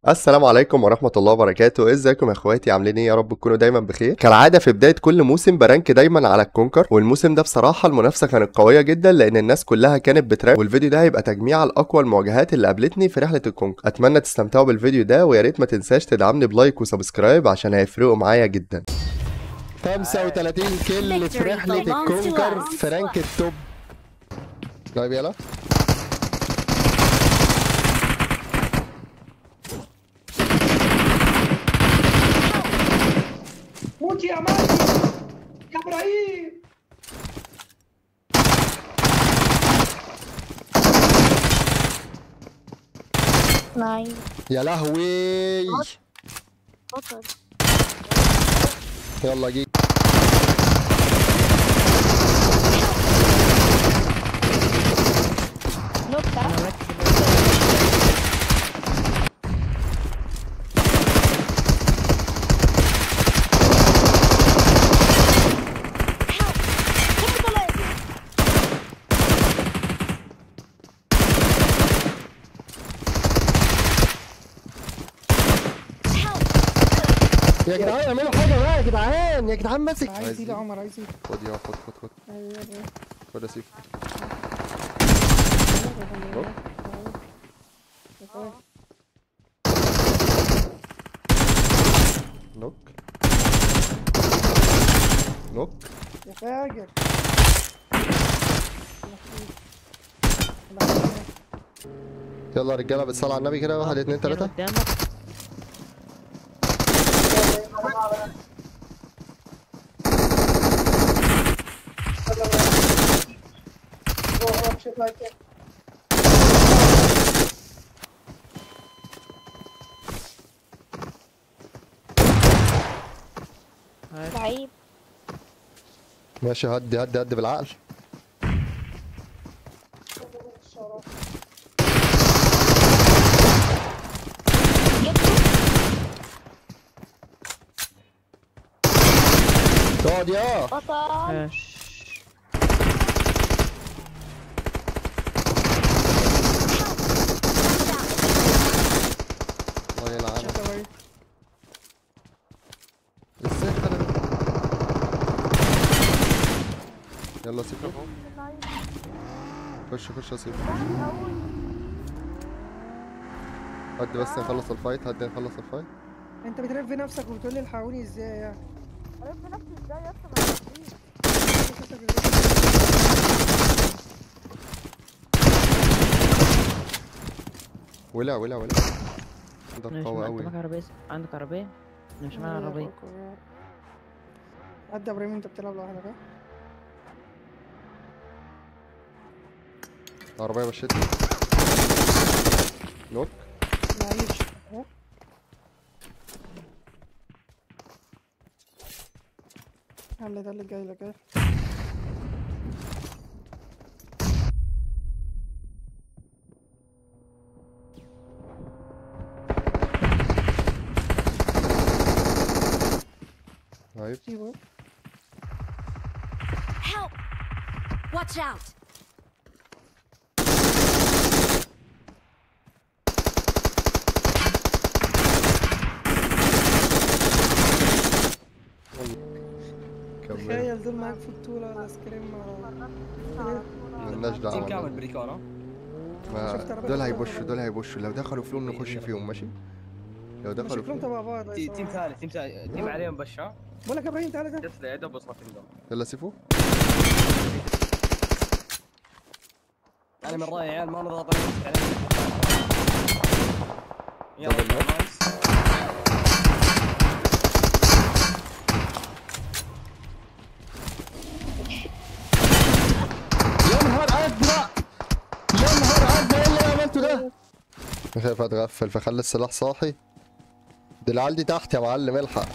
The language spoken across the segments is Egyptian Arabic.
السلام عليكم ورحمة الله وبركاته. ازيكم يا اخواتي، عاملين ايه؟ يا رب تكونوا دايما بخير. كالعادة في بداية كل موسم ب rank دايما على ال Conquer، والموسم ده بصراحة المنافسة كانت قوية جدا لان الناس كلها كانت بت rank، والفيديو ده هيبقى تجميع لاقوى المواجهات اللي قابلتني في رحلة ال Conquer. اتمنى تستمتعوا بالفيديو ده، ويا ريت ما تنساش تدعمني ب like و subscribe عشان هيفرقوا معايا جدا. 35 kill في رحلة ال Conquer في rank ال top. طيب يلا موت يا مالك يا ابراهيم. يا لهوي يلا جي. يا جدعان اعملوا حاجة بقى يا جدعان، يا جدعان ماسك. عايز ايد يا عمر، عايز ايد. خد يا خد خد خد. خد يا سيف. knock knock يا فاجر. يلا يا رجالة بالصلاة على النبي كده، 1 2 3. لعيب ماشي. هدي هدي هدي بالعقل. اقعد يا بطل. الله يلعنك. ازاي خرب؟ يلا سيفو خش خش يا سيفو. هدي بس نخلص ال fight، هدي نخلص ال fight. انت بترف نفسك وبتقول لي الحقوني ازاي يعني؟ عرفت نفسي ازاي يا اسطى؟ ولع ولع ولع. ده قوي قوي. عندك عربية؟ عندك عربية؟ انا مش معايا عربية. عدى ابراهيم انت بتلعب لوحدك. ها العربية مشيتني. نوك. معلش يلا ده اللي جاي لك. ايه طيب. Help! Watch out! تخيل دول معاك في بطولة ولا scrim ولا مالناش دعوة. team كامل بريكارا. دول هيبشوا، دول هيبشوا لو دخلوا فيهم نخش فيهم. ماشي لو دخلوا شكلهم تبع بعض. team ثالث، team ثالث، team عليهم بشة. بقول لك يا ابراهيم تعالى تعالى. يا دوب وصلت عندهم. يلا سيفو. انا من رايي يا عيال ما نضغط عليهم. يلا nice. خايف اتغفل فخلي السلاح صاحي. دي العيال دي تحت يا معلم، الحق.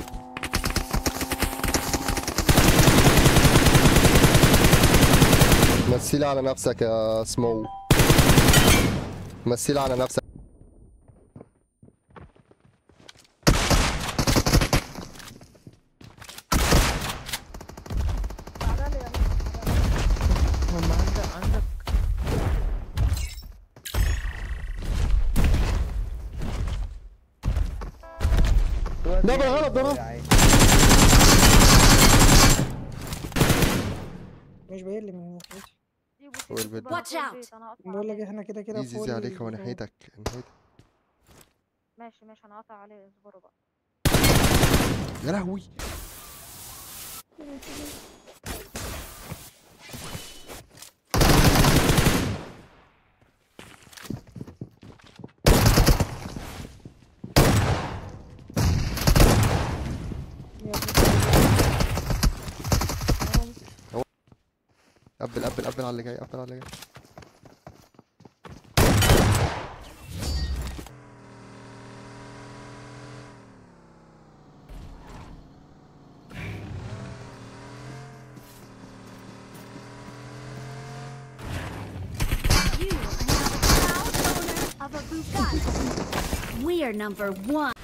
مثيل على نفسك يا سمو، مثيل على نفسك. عندك ده بالغلط ده. مش باين لي من ناحيتي. فوق البيت. Watch out. بقول لك احنا كده كده easy easy عليك، هو ناحيتك ناحيتك. ماشي ماشي، انا هقطع عليه، اصبروا بقى. يا لهوي. قبل قبل قبل على اللي جاي، قبل على اللي جاي. You are now the proud owner of a Bugatti. We are number 1.